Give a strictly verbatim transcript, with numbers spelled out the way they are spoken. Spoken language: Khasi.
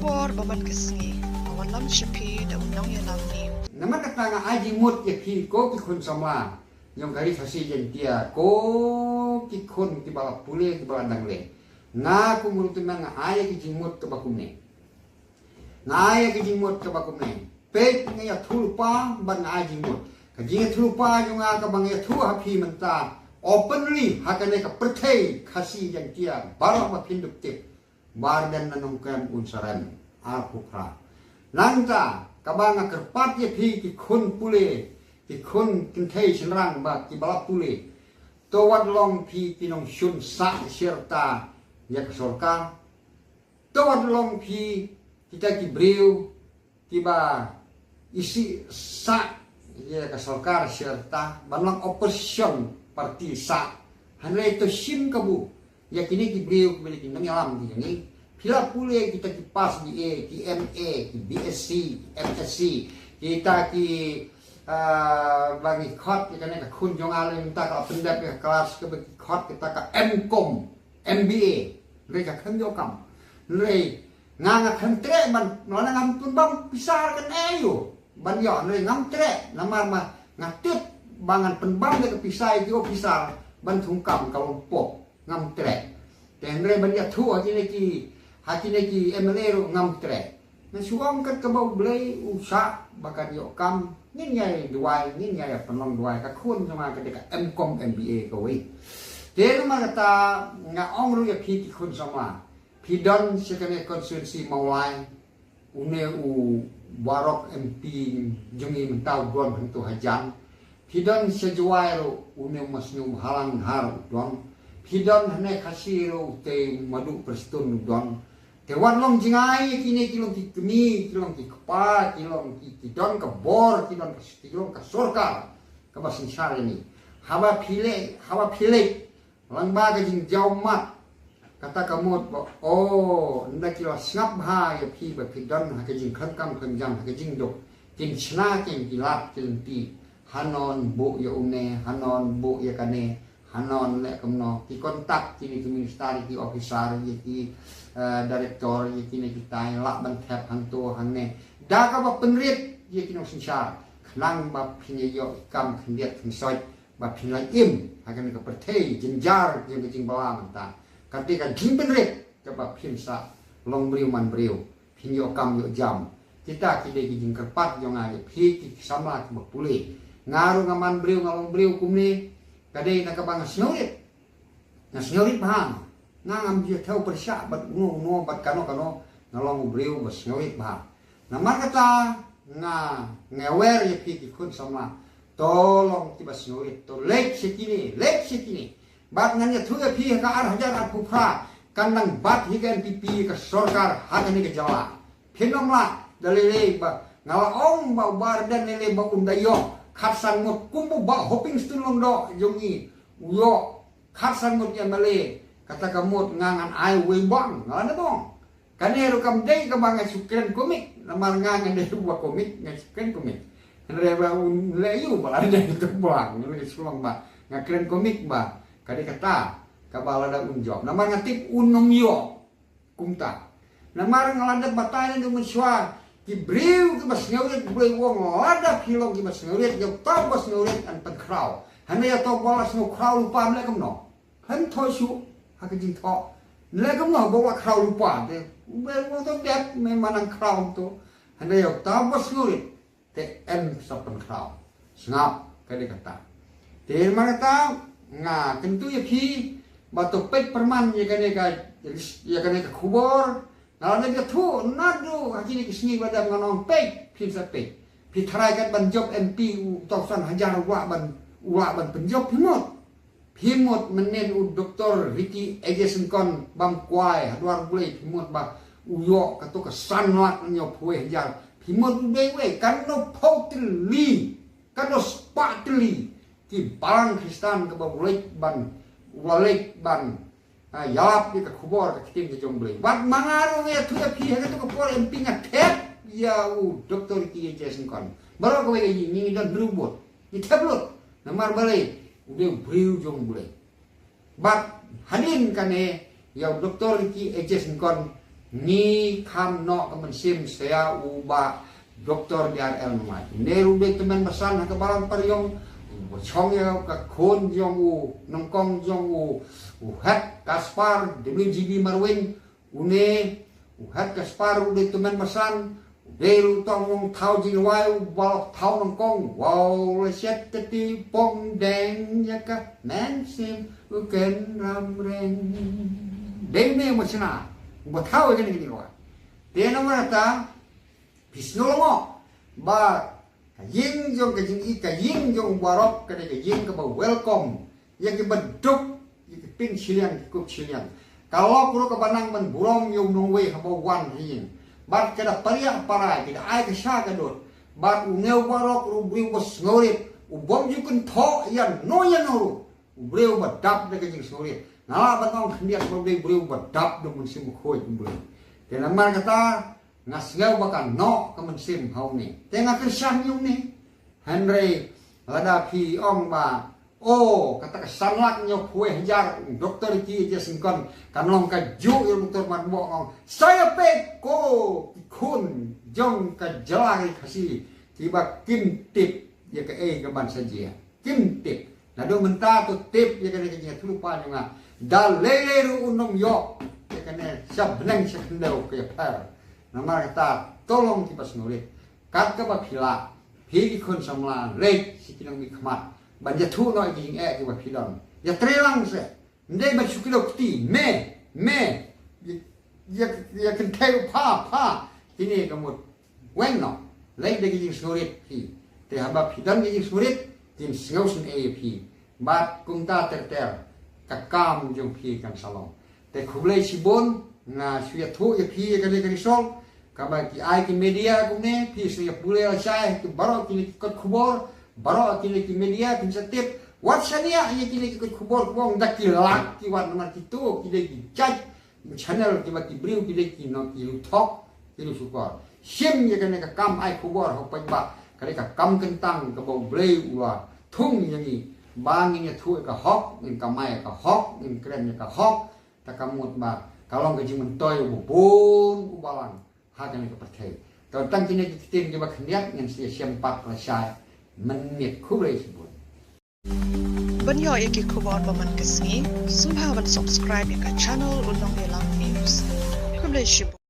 Por ba man ka sngi, nga wanlam sha phi da u nongïalam ni. Namar kata nga ai jingmut ïa phi ko ki khun samla jong ka ri Khasi Jaiñtia, ko ki khun kiba la pule, kiba la dang leh. Nga kum u Rutumen nga ai ïa ki jingmut kaba kumne. Nga ai ïa ki jingmut kaba kumne. Peit, nga ïathuh lypa bad nga ai jingmut. Ka jingïathuh lypa jong nga kaba nga ïathuh ha phi mynta openly ha kane ka pyrthei Khasi Jaiñtia baroh ba phin dup tip. Bah Ardent na nongkem un sa rem, arphew phra. Nangta kaba nga kyrpad ïa phi ki khun pule, ki khun kynthei shynrang ba kiba la pule. To wat long phi ki nongshun sah sha rta ïa ka sorkar. To wat long phi kita ki briew kiba isih sah ïa ka sorkar sha rta, ban long opposition party sah. Hynrei to shim kabu ïa kine ki briew kiba dei ki nongïalam ki jong ngi. Phi la pule kita ki pass B A, ki M A, ki B S C, ki M S C, kita ki, ah, ba ngi khot ïa kane ka khun jong nga lei mynta ka la pyndep ïa ka klas kaba ngi khot kita ka M Com, M B A. Hynrei ka khlem ïoh kam. Hynrei nga nga khlem treh ban, lada ngam pynbam pisa kan ei ïoh ban ïoh, hynrei ngam treh namar ma nga tip ba ngan pynbam da ka pisa ïa ki ophisar ban thung kam ka long pop. Ngam treh. Te hynrei ban ïathuh ha kine ki, ha kine ki M L A ruh ngam treh. Nga shu ong kat kaba U Blei u sah ba kan ïoh kam, ngin ïa duwai, ngin ïa pynlong duwai. Ka khun jong nga ka dei ka M Com M B A kawei. Te namar kata nga ong ruh ïa phi ki khun samla, phi don sha kane constituency Mawlai, une u Warok M P jong ngi mynta u don hangto hajan. Phi don sha Jowai ruh une u Masngew Bhalang Dhar u don. Phi don hane Khasi ruh u Tei Madu Prestone u don. Te wat long jngai ïa kine ki long ki kmie, ki long ki kpa, ki long ki, ki don ka bor, ki don ka, ki long ka sorkar kaba synshar ïa ngi. Haba phi leit, haba phi leit lyngba ka jingjaw mat, kata ka mut ba, o, ynda ki la sngap bha ïa phi ba phi don ha ka jingkhlem kam khlem jam, ha ka jingduk, kin shna kin ki lad ki lynti. Hanon buh ïa une, hanon buh ïa kane, hanon leh kumno. Ki contact kine ki minister, ïa ki officer, ïa ki, eh, director, ïa kine kitai lah ban thep hangto hangne da kaba pynrit ïa ki nongsynshar, khnang ba phin ïoh kam khyndiat khynsoit ba phin lah im ha kane ka pyrthei jynjar jong ka jingbala mynta. Kata ka jingpynrit kaba phin sa long briew man briew, phin ïoh kam ïoh jam. Kita ki dei ki jingkyrpad jong nga ïa phi ki samla kiba pule. Nga ruh nga man briew, nga long briew kumne, ka dei na kaba nga sngewrit. Nga sngewrit bha. Nga ngam ju thew pyrshah bad uno uno bad kano kano, nga long u briew ba sngewrit bha. Namar kata nga, nga wer ïa phi ki khun samla, to long kiba sngewrit, to leit sha kine, leit sha kine. Bad ngan ïathuh ïa phi ha ka ar hajar arphew phra kan nang bat hi ka N P P ka sorkar ha kane ka jylla. Phin ym lah da lei lei ba nga la ong ba u Bah Ardent lei lei ba un da ïoh khatsan ngut kumba u Bah Hoping Stone Lyngdoh jong ngi u ïoh khatsan ngut ïa M L A, kata ka mut nga ngan ai wei bang, nga la dep ong. Kane ruh kam dei kaba nga shu kren komik, namar nga nga dei uba komik, nga shu kren komik. Hynrei ba un leh ïa u Bah Ardent tu bang, nga shu ong ba nga kren komik ba ka dei kata kaba lada un jop. Namar nga tip un ym ïoh kumta. Namar nga la dep batai naduh mynshuwa, ki briew kiba sngewrit, briew u ong lada phi long kiba sngewrit, ïa uta uba sngewrit yn pynkhraw. Hynrei ïa uta uba la sngew khraw lypa, ym leh kumno. Hynrei thoh shuh ha ka jingthoh. Ym leh kumno ba u la khraw lypa te. U briew u ong to dep me ma nang khraw to. Hynrei ïa uta uba sngewrit te yn sa pynkhraw. Sngap, ka dei kata. Te namar kata nga kyntu ïa phi ba to peit pyrman ïa kane ka, ïa kane ka khubor. Nga la dep ïathuh naduh ha kine ki sngi ba dep, nga ong peit, phin sa peit. Phi tharai kat ban jop M P u toksan hajar u lah ban, u lah ban pynjop, phi mut. Phi mut mynnin u Doktor Ricky A J Syngkon bam kwai ha dwar U Blei, phi mut ba u ïoh kato ka san lak hynñiewphew wei hajar. Phi mut u dei wei, katno phew tylli, katno spah tylli ki balang Khristan kaba u leit ban, u la leit ban, ah, ïalap ïa ka khubor ka ktien ka jong U Blei. Bad ma nga ruh nga ïathuh ïa phi ha kato ka por M P nga thep ïa u Doktor Ricky A J Syngkon. Baroh kawei ka ïing ngi don hynriew vote. Ngi thep lut. Namar balei? U dei u briew jong U Blei. Bad hadien kane ïa u Doktor Ricky A J Syngkon Ngi kham noh ka mynsiem sa ïa u Bah Doktor D R L Nongmai. Une ruh u dei tymmen basan ha ka balang Pariong, u ba chong ïa ka khun jong u, nyngkong jong u, u Head Caspar W G B Marwin, une u Head Caspar u dei tymmen basan, u dei ruh tang u nongthaw jingrwai u ba la thaw nyngkong, wow la shet ka ti pom deng ïa ka mynsiem u ken ram reng. Dei une u mashna u ba thaw ïa kane ka jingrwai. Te namar kata phi sngew lyngngoh ba ka ïing jong ka jingïeit, ka ïing jong u Barok ka dei ka ïing kaba welcome ïa kiba duk, ïa ki pynshiliang ki kup shiliang. Ka lok ruh kaba nang ban burom ïa u nongwei haba wan ha ïing. Bad ka da pariah parai, ka da ai ka sha ka dud. Bad une u Barok ruh u briew ba sngewrit, u bym ju kynthoh ïa no ïa no ruh. U briew ba dap da ka jingsngewrit. Nga lah ban ong khyndiat ba u dei u briew ba dap da u Mynsiem Bakhuid u briew. Te namar kata nga sngew ba ka noh ka mynsiem ha une. Te nga kyrshan ïa une. Hynrei lada phi ong ba, o, kata ka san lak hynñiewphew hajar u Doktor Ricky A J Syngkon kan long kajuh ïa u Doktor Matboh, ong sa ïa peit ko ki khun jong ka jylla Ri Khasi kiba kim tip ïa kaei kaban sa jia. Kim tip. Naduh mynta to tip ïa kane ka jingïathuhlypa jong nga. Da lei lei ruh un ym ïoh ïa kane sha bneng sha khyndew ka ïapher. Namar kata to long kiba sngewrit. Kat kaba phi lah, phi ki khun samla, leit sha ki nongmihkhmat ban ïathuh noh ïa ki jingeh kiba phi don. Ïatrei lang seh. Ym dei ban shu kdew kti, me, me, ïa, ïa, ïa kynthei u pha, pha. Kine ka mut weng noh. Leit da ki jingsngewrit phi. Te haba phi don ki jingsngewrit, kin sngewsynei ïa phi. Bad kumta ter ter ka kam jong phi kan sa long. Te khublei shibun, nga shu ïathuh ïa phi ïa kane ka result. Kaba ki ai ki media kumne, phi shu ïa pule lashai, ki baroh kine ki kot khubor, baroh kine ki media, phin sa tip. Wat shaniah ïa kine ki kot khubor, khubor, da ki lak ki wan namar kito ki dei ki jait channel kiba ki briew ki dei ki no ki ruh thok, ki ruh shukor. Shim ïa kane ka kam ai khubor ha u paidbah, ka dei ka kam kyntang kaba U Blei u la thung ïa ngi. Ba ngin ïathuh ïa ka hok, ngin kamai ïa ka hok, ngin kren ïa ka hok, ta ka mut ba ka long ka jingmyntoi uba bun u balang ha kane ka pyrthei. Te tang kine ki ktien kiba khyndiat, ngin sa ïashem pat lashai mynmiet. Khublei shibun. Ban ïoh ïa ki khubor ba man ka sngi, sngewbha ban subscribe ïa ka channel U Nongïalam News. Khublei shibun.